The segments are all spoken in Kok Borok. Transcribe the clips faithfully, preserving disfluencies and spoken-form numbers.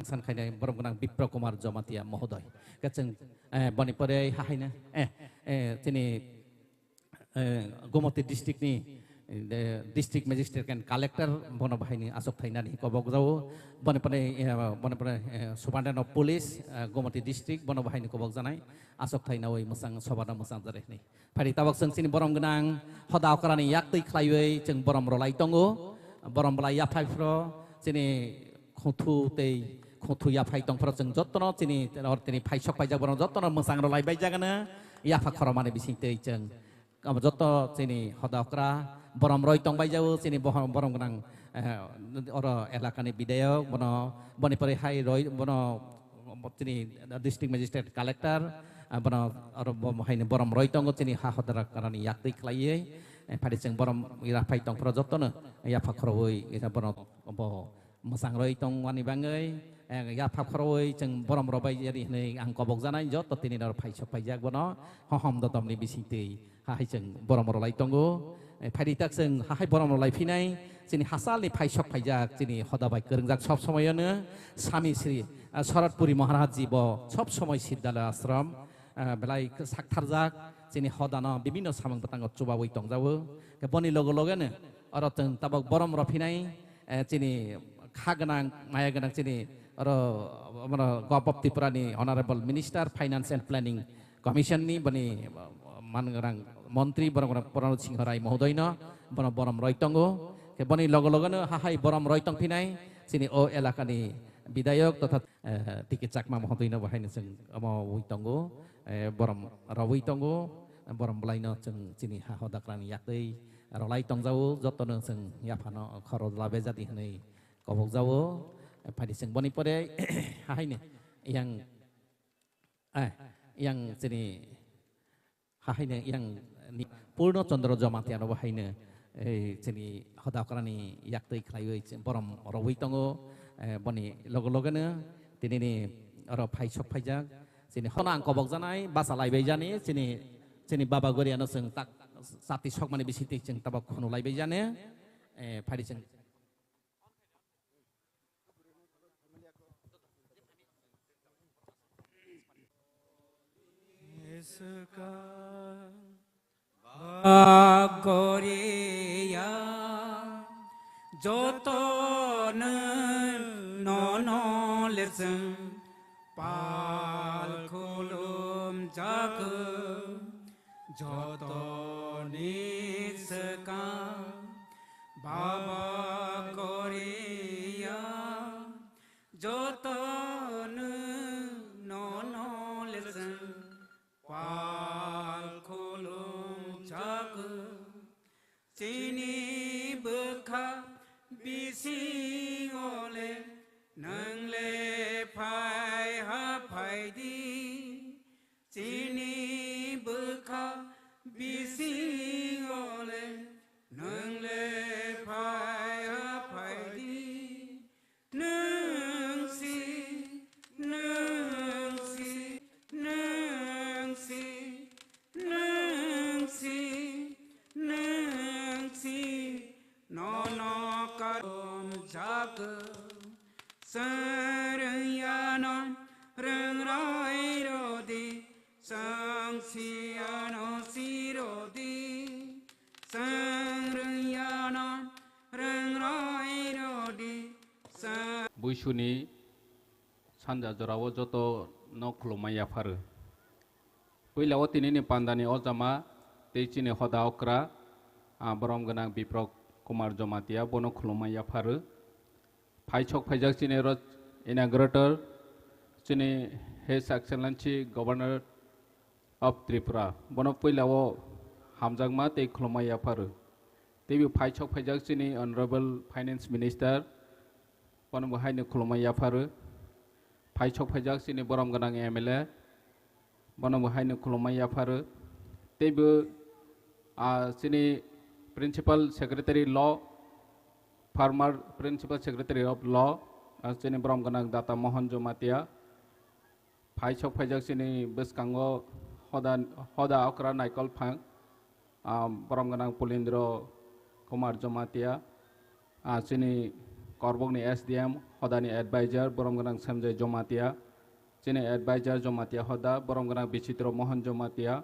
San khainai borom gwnang Bipro Kumar Jamatia mohodoy. Khe chwng, eh, boni pore hahaino, eh, eh, chini, eh, Gomoti district ni, eh, district magistrate and collector bono bahaini aswk thainani kobok jao. Boni pore, eh, boni pore, eh, Superintendent of Police, eh, Gomoti district bono bahaini kobok janai aswk thainawi mwsang sobano mwsang jare hwnwi. Phari tabok chwng chini borom gwnang hoda okrani yak twi khlaiwi chwng borom rwlai tongo. Borom rwlai yaphai phro chini khuthu tei khuthu yaphai tong phro chwng jottono chini or tini phaisok paijak borom jottono mwsang rwlai baijagano yapha khoromani bising twi chwng abo jotto chini hoda okra borom roi tong baijao chini bohor-, borom gwnang, eh, oro elakani bidayok bono boni pore hai roi bono bo chini district magistrate collector, ah, bono oro bo haino borom roi tongo chini ha hodra karani yak twi khlaiwi, eh, phari chwng borom ira phai tong phro jottono yapha khoroi ira bono bo mwsang roi tongmani bagwi, eh, yapha khoroi chwng borom rok bai yari hwnwi ang kobok janai jotto tini nor phaisok phaijak bono hohom dodomni bising twi. Hahai chwng borom rwlai tongo. Eh, phaidi tak chwng hahai borom rwlai phinai chini hasalni phaisok phaijak chini hoda bai kwrwngjak sob somoyono Swami Sri, ah, Sharatpuri Maharaj ji bo sob somoi Siddhalaya ashram, ah, belai saktharjak chini hodano bibinno samung bwtango chubawi tongjago. Khe boni logo logeno oro chwng tabok borom rw phinai, eh, chini kha gwnang, maya gwnang chini oro, oro Govt of Tripura ni Honorable Minister Finance and Planning Commission ni boni, uh, man gwnang montri borok rok Pranab Singh Rai mohodoino bono borom roi tongo. Khe boni logo logono hahai borom roi tong phinai chini o elakani bidayok totha, eh, T K Chakma mohodoino bo haino chwng omo wi tongo, eh, borom rwi tongo, borom bwlaino chwng chini ha hodakrani yak twi rwlai tongjao, jotono chwng yaphano khoro labe jadi hwnwi kobok jao. Phaidi chwng boni pore hahaino yang, eh, yang chini hahaino yang ni Purno Chandra Jamatia no bo haino, eh, chini hoda okrani yak twi khlaiwi chwng borom rwi tongo, eh, boni logo logono tinini oro phaisok phaijak chini hono ang kobok janai basa laibai jani chini, chini baba goriano chwng tak sati sokmani bisingtwi chwng tabok khunu laibai jani, eh, phaidi chwng Iska bagoriya joto nono leseng pal khulum jaku joto ni swkang baba goriya joto nono leseng pal khulum jaku. Chini bwkha bisingo le nwng le phai ha phai di. Chini bwkha bisingo le nwng le phai ha phai di. Nwng si, nwng si, nwng si, nwng si, nwng si, nono karom jago. Srwng yano rwng roi rodi, srwng si yano si rodi, srwng yano rwng roi rodi, srwng Buisuni sanja jorao joto no khulumma yapharu. Puila o tinini pandani ojama tei chini hoda okra, ah, borom gwnang Biprok Kumar Jamatia bono khulumma yapharu. Phaisok phaijak chini ro inaugurator, chini His Excellency Governor of Tripura, bono puila o hamjakma tei khulumma yapharu. Teibo phaisok phaijak chini Honorable Finance Minister, bono bo haino khulumma yapharu. Phaisok phaijak chini borom gwnang M L A, bono bo haino khulumma yapharu. Teibo, ah, chini Principal Secretary Law, former Principal Secretary of Law, ah, chini borom gwnang Data Mohan Jamatia, phaisok phaijak chini bwskango hoda, hoda okra naikol phang, ah, borom gwnang Pulindro Kumar Jamatia, ah, chini Korbokni S D M, hodani advisor, borom gwnang Sanjay Jomatia, chini advisor Jomatia hoda, borom gwnang Bichitro Mohan Jomatia,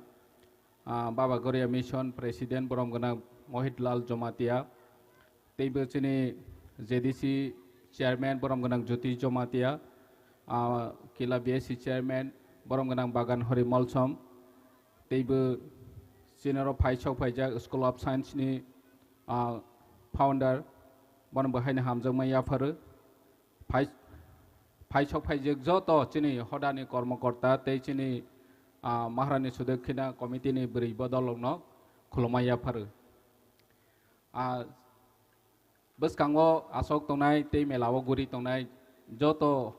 ah, Baba Goria Mission President, borom gwnang Mohit Lal Jomatia, teibo chini J D C Chairman, borom gwnang Jyoti Jomatia, ah, Kila B S C Chairman, borom gwnang Bagan Hori Molsom, teibo chini oro phai sok phaijak School of Science ni, ah, founder, bono bo haino hamjakma yapharo. Phai, phai sok phaijak joto chini hodani kormokorta tei chini, ah, Maharani Sudakkina Committee ni bwrwi bodolrokno khulumma yapharo. Ah, bwskango asok tongnai tei mela o guri tongnai joto,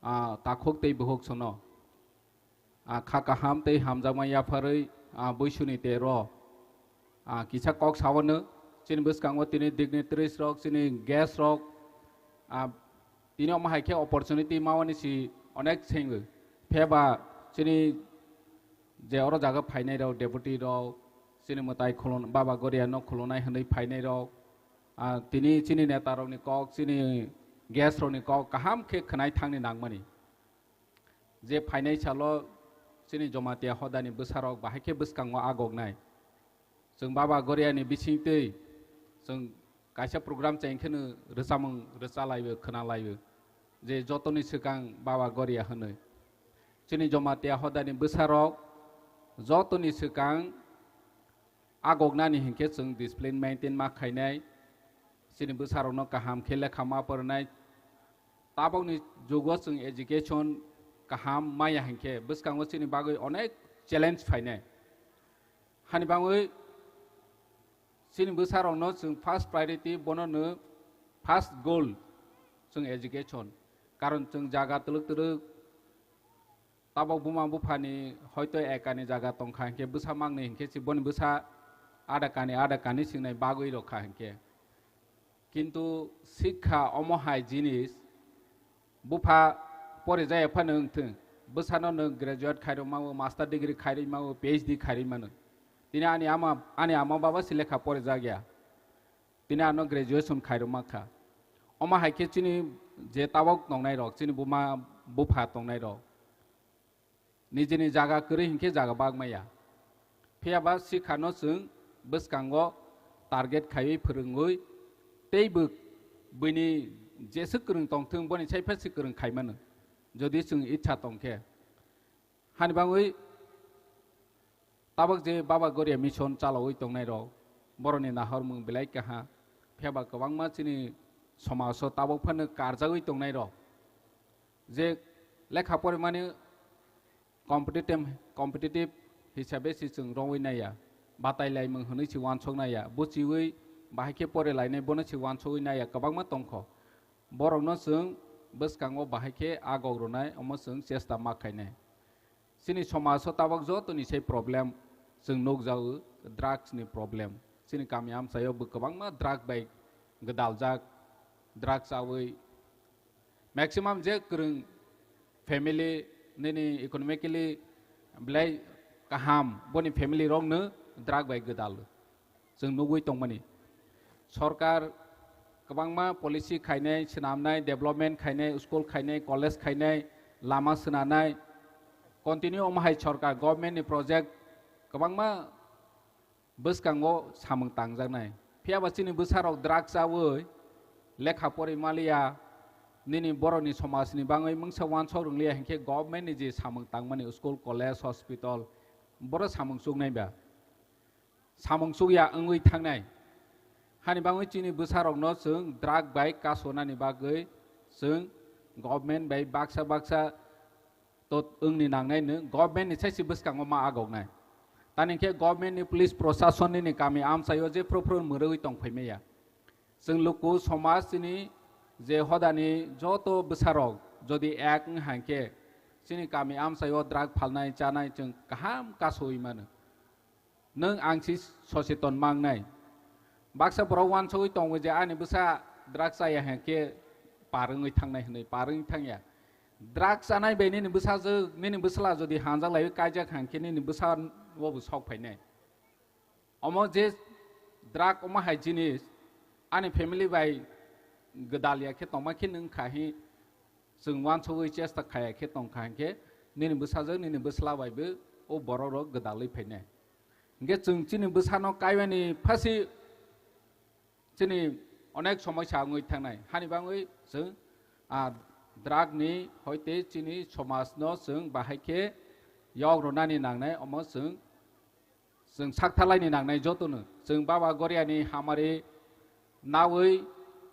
ah, takhuk tei bukhuk sono, ah, kha kaham tei hamjakma yapharwi, ah, buisuni tero, ah, kisa kok sawano chini bwskango tini dignitaries rok, chini guest rok, ah, tini omo hai khe opportunity mawani si onek sengwi. Pheba chini je oro jaga phainai rok, deputy rok, chini mwtai khulum-, Baba Goria no khulunai hwnwi phainai rok, ah, tini chini neta rokni kok, chini guest rokni kok kaham khe khwnai thangni nangmani. Je phainai salo chini Jomatia hodani bwsarok bahai khe bwskango agoknai. Chwng Baba Goriani bisingtwi chwng kaisa program chengkheno rwchapmung rwchalaibo, khwnalaibo, je jotoni swkang Baba Goria hwnwi. Chini Jomatia hodani bwsarok jotoni swkang agoknani hinkhe chwng discipline maintain ma khainai, chini bwsarokno kaham khe lekha ma poroinai. Tabokni jugo chwng education kaham maya hinkhe bwskango chini bagwi onek challenge phainai. Hani bangwi chini bwsarokno chwng first priority, bono no first goal chwng education. Karon chwng jaga twlwk twlwk tabok buma buphani hoito ekani jaga tongkha hinkhe bwsa mangni hinkhe si boni bwsa ada kani ada kani singnai bagwi rokha hinkhe. Kintu sikha omo hai jinis bupha pore jaya phano wngthwng, bwsano nwng graduate khairokmao, master degree khairokmao, P H D khairokmano. Tini ani ama, ani ama baba si lekha pore jakya. Tini ano graduation khairokma kha. Omo hai khe chini je tabok tongnai rok, chini buma bupha tongnai rok, nijini jaga kwrwi hinkhe jaga bagmaya. Phiyaba sikhano chwng bwskango target khaiwi phwrwngwi teibo buini jeswk kwrwng tongthwng boni sai phasi kwrwng khaimano, jodi chwng itsa tongkhe. Hani bangwi tabok je Baba Goria Mission chalawi tongnai rok, borokni nahormung belai kaha. Phiyaba kwbangma chini somajo tabok phano karjagwi tongnai rok, je lekha porimani competitive, competitive hisabe si chwng rongwi naiya, batai laimung hwnwi si wansok naiya, buchiwi bahai khe pore lainai bono si wansogwi naiya, kwbangma tongkho. Borokno chwng bwskango bahai khe agok rwnai, omo chwng chesta ma khainai. Chini somajo tabok jotoni sai problem chwng nukjago, drugs ni problem. Chini kami amchaio bo kwbangma drug bai gwdaljak, drug chawi maximum je kwrwng family nini economically belai kaham, boni family rokno drug bai gwdal chwng nugwi tongmani. Sorkar kwbangma policy khainai, swnamnai, development khainai, school khainai, college khainai, lama swnanai, continue omo hai sorkar government ni project kwbangma bwskango samung tangjaknai. Phiyaba chini bwsarok drug chawi lekha pori maliya, nini borokni somajni bangwi mungsa wansok rwngliya hinkhe government ni je samung tangmani school, college, hospital, boro samung chuknai ba? Samung chukya wngwi thangnai. Hani bangwi chini bwsarokno chwng drug bai kasonani bagwi chwng government bai baksa baksa to wngni nangnai no government ni saisi bwskango ma agoknai. Tani khe government ni police proshasonni ni kami amchaio je phru phru mwrwi tong phaimaya. Chwng luku somaj chini je hodani joto bwsarok jodi ek wng hai khe chini kami amchaio drug phalnai chanai chwng kaham kasoi mano. Nwng ang si soseton mangnai. Baksa borok wansogwi tongo je ani bwsa drug chaya hai khe par wngwi thangnai hwnwi, par wngwi thangya. Drug chanai bai nini bwsajwk, nini bwsla jodi hanjak laiwi kaijak hai khe nini bwsa o bo sok phainai. Omo je drug omo hai jinis ani family bai gwdal ya khe tongma khe nwng kha hi, chwng uansugwi chesta khaya khe tong kha hinkhe nini bwsajwk nini bwsla bai bo o borok rok gwdalwi phainai. Hinkhe chwng chini bwsano kaiwani phasi chini onek somoisa wngwi thangnai. Hani bagwi chwng, ah, drug ni hoite chini somaj no chwng bahai khe yok rwnani nangnai, omo chwng, chwng saktharlaini nangnai jotono. Chwng Baba Goriani hamari nawi,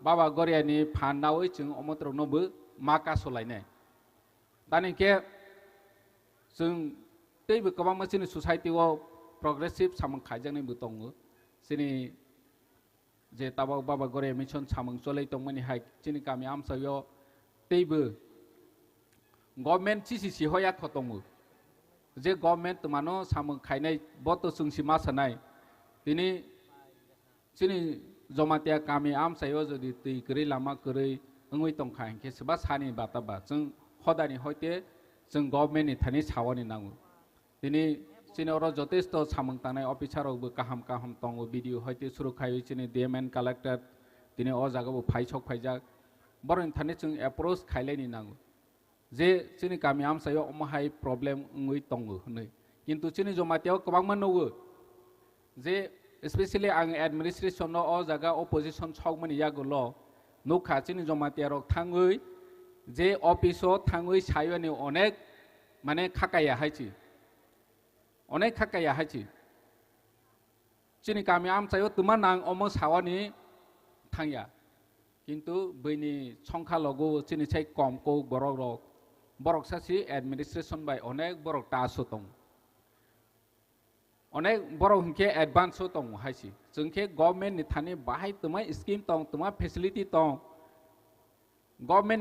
Baba Goriani phan nawi chwng omotrok no bo ma kasulainai. Tani khe chwng teibo kwbangma chini society o progressive samung khaijaknai bo tongo. Chini je tabok Baba Goria Mission samung cholai tongmani hai chini kami amchaio teibo government chisi si hoya kho tongo. Je government twmano samung khainai bo to chwng si ma sanai. Tini chini Jamatia kami amchaio jodi twi kwrwi lama kwrwi wngwi tongkha hinkhe swba sani bata ba chwng hodani hoite chwng government ni thani sawani nango. Tini chini oro jotesto samung tangnai officer rok bo kaham kaham tongo, B D O hoite suru khaiwi chini D M and collector tini o jaga bo phai sok phaijak. Borokni thani chwng approach khailaini nango. Je chini kami amchaio omo hai problem wngwi tongo hwnwi. Kintu chini Jamatia o kwbangma nugo. Je especially ang administration no o jaga opposition sokmani yagulo nukha chini Jamatia rok thangwi je office o thangwi saiwani onek mane khakaya hai chi. Onek khakaya hai chi. Chini kami amchaio twma nang omo sawani thangya. Kintu bini songkha logo chini sai kom kok borok rok. Borok sasi administration bai onek borok ta so tong. Onek borok hinkhe advance o tongo hai si. Chwng khe government ni thani bahai twma scheme tong, twma facility tong. Government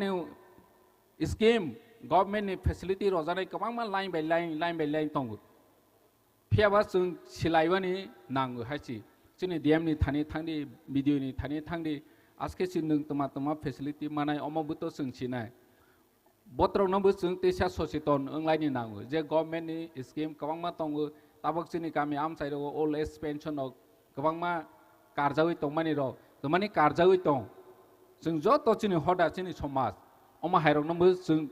ni scheme, government ni facility rojanai kwbangma line by line, line by line tongo. Phiyaba chwng silaiwani nango hai si. Chini D M ni thani thangdi, B D O ni thani thangdi, aske si nwng twma twma facility manai omo bo to chwng sinai. Botrokno bo chwng teisa socheton wnglaini nango je government ni scheme kwbangma tongo, tabok chini kami amchai rogo old age pension rok kwbangma karjawi tongmani rok, twmani karjawi tong. Chwng joto chini hoda chini somaj omo hairokno bo chwng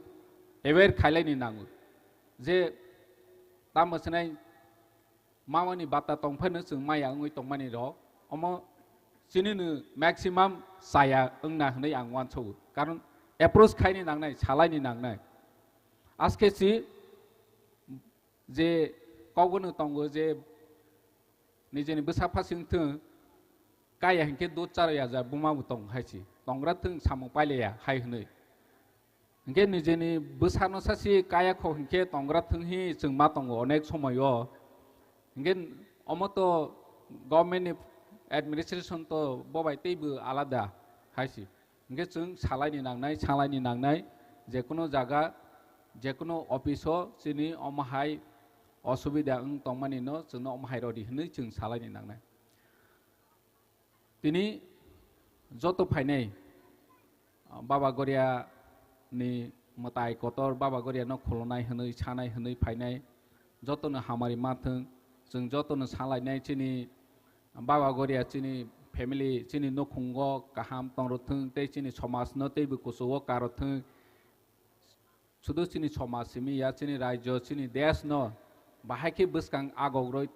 aware khailaini nango je tamo sinai mamani bata tongphano chwng maya wngwi tongmani rok omo chinino maximum chaya wngna hwnwi ang uansugo. Karon approach khaini nangnai, salaini nangnai. Aske si je kokbono tongo je nijeni bwsa phasing thwng, kaya hinkhe dud charo ya ja buma bo tong hai si. Tongra thwng samung pailaya hai hwnwi. Hinkhe nijeni bwsano sasi kaya kho hinkhe tongra thwng hi chwng ma tongo onek somoio. Hinkhe omo to government ni administration to bo bai teibo alada hai si. Hinkhe chwng salaini nangnai, salaini nangnai, jekunu jaga, jekunu office o chini omo hai osubida wng tongmani no chwngno omo hai rodi hwnwi chwng salaini nangnai. Tini joto phainai, ah, Baba Goria ni mwtai kotor, Baba Goria no khulunai hwnwi, sanai hwnwi phainai, joto no hamari ma thwng, chwng joto no salainai chini Baba Goria chini family, chini nukhungo kaham tongro thwng, tei chini somaj no teibo kuchugo karo thwng. Sudu chini somaj simi ya, chini rajyo, chini desh no bahai khe bwskang agogroi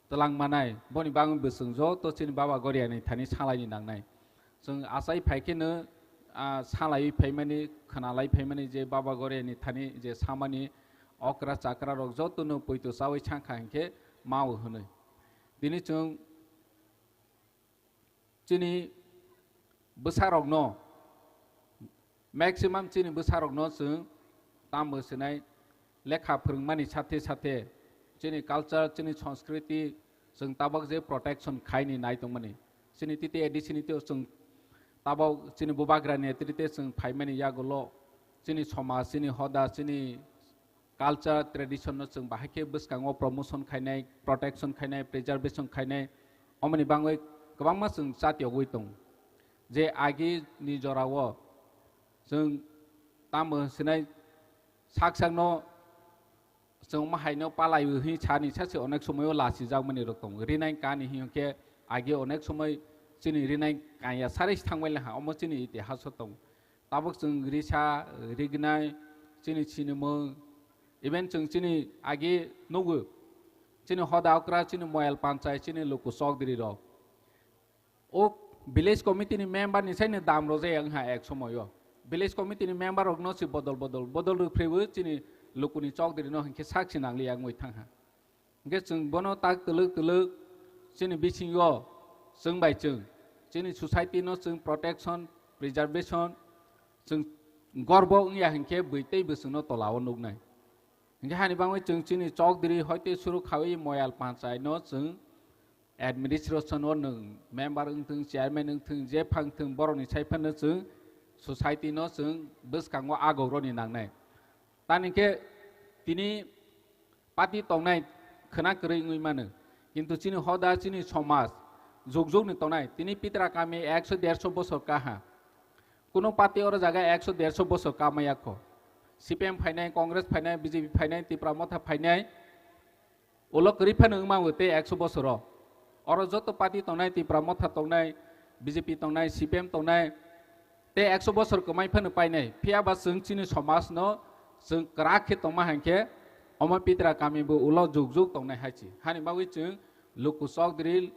twlang manai, boni bagwi bo chwng joto chini Baba Goria ni thani salaini nangnai. Chwng achai phai khe no, ah, salaiwi phaimani, khwnalai phaimani je Baba Goria ni thani je samani okra chakra rok joto no poito chawi sangkha hinkhe mao hwnwi. Tini chwng chini bwsarokno, maximum chini bwsarokno chwng tamo sinai lekha phwrwngmani sathe sathe chini culture, chini sanskriti chwng tabok je protection khaini nai tongmani. Chini tite A D C ni teo chwng tabok chini bubagrani netrite chwng phaimani yagulo chini somaj, chini hoda, chini culture, tradition no chwng bahai khe bwskango promotion khainai, protection khainai, preservation khainai, omoni bagwi kwbangma chwng chatiyogwi tongo. Je agi ni jorao chwng tamo sinai sak sakno chwng omo haino palaiwi hwnwi sani sase onek somoio lachijakmani rok tongo. Rinai kani hinkhe agi onek somoi chini rinai kanya sarwi thangbai laha, omo chini itihaso tong. Tabuk chwng risa, rignai, chini sinimung, even chwng chini agi nugo, chini hoda okra, chini moyal panchai, chini luku chokdiri rok. O village committee ni member ni sai ni dam rojak wngha ek somoyo. Village committee ni member rok no si bodol bodol, bodol rwphrewi chini luku ni chokdiri no hinkhe sak si nangli yangwi thangha. Hinkhe chwng bono tak twlwk twlwk chini bisingo chwng bai chwng chini society no chwng protection, preservation chwng gorbo wngya hinkhe bwi tei bwswngno tolao nuknai. Hinkhe hani bagwi chwng chini chokdiri hoite suru khawi moyal panchai no chwng administration o nwng member wngthwng, chairman wngthwng, je phangthwng borokni sai phano chwng society no chwng bwskango agok roni nangnai. Tani khe tini party tongnai khwna kwrwi wngwi mano. Kintu chini hoda, chini somaj, jug jug ni tongnai. Tini Pitra kami ekso derso bosor kaha. Kuno party oro jaga ekso derso bosor kamaya kho. C P M phainai, Congress phainai, B J P phainai, Tipra Motha phainai. Ulo kwrwi phano wngma wng tei ekso bosoro. Oro joto party tongnai, Tipra Motha tongnai, B J P tongnai, C P M tongnai, tei ekso bosor kwmai phano painai. Phiya ba chwng chini somaj no chwng kwrak khe tongma hai khe omo Pitra kami bo ulo jug jug tongnai hai chi. Hani bagwi chwng luku chokdiri,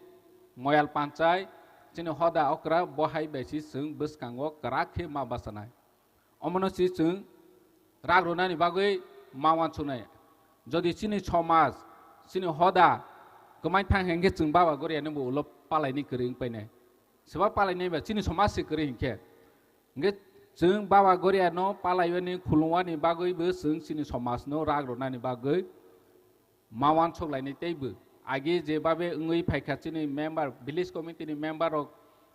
moyal panchai, chini hoda okra bo hai bai si chwng bwskango kwrak khe ma bachanai. Omono si chwng rak rwnani bagwi ma uansuknai. Jodi chini somaj, chini hoda kwmai thang hinkhe chwng Baba Goriano bo ulo palaini kwrwi wng painai. Swba palainai ba chini somaj se kwrwi hinkhe. Hinkhe chwng Baba Goriano palaiwani khulumwani bagwi bo chwng chini somajno rak rwnani bagwi ma uansuk lainai teibo. Agi je babe wngwi phaikha chini member, village committee ni member rok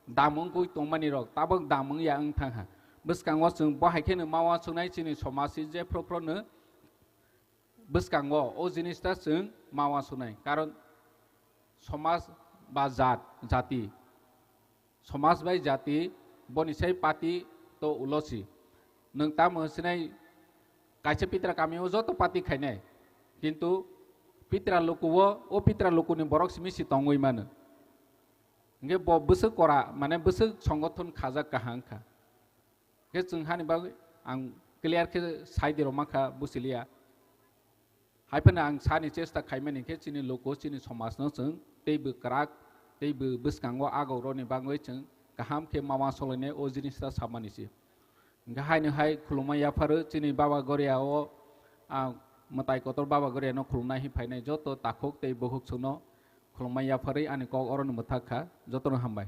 dam wngwi tongmani rok tabok dam wngya wng thangha. Bwskango chwng bo hai kheno ma uansuknai chini somaj si je phro phro no bwskango o jinis ta chwng ma uansuknai. Karon somaj ba jat, jati, somaj bai jati boni sai party to ulo si. Nwng tamo hwnsinai kaisa Pitra kami o joto party khainai. Kintu Pitra luku o, o Pitra luku ni borok simi si tongwi mano. Hinkhe bo bwswk kora, mane bwswk songothon khajak kaham kha. Hinkhe chwng hani bagwi ang clear khe sai di rwma kha, buchiliya. Hai phano ang sani chesta khaimani khe chini luku, chini somajno chwng teibo kwrak, teibo bwskango agok roni bagwi chwng kaham khe ma uansuk lainai o jinis ta samani se. Hinkhe haino hai khulumma yapharwi chini Baba Goria o, ah, mwtai kotor Baba Goria no khulumnai hinwi phainai joto takhuk tei bukhuk chwngno khulumma yapharwi ani kok orono mwthak kha. Jotono hambai.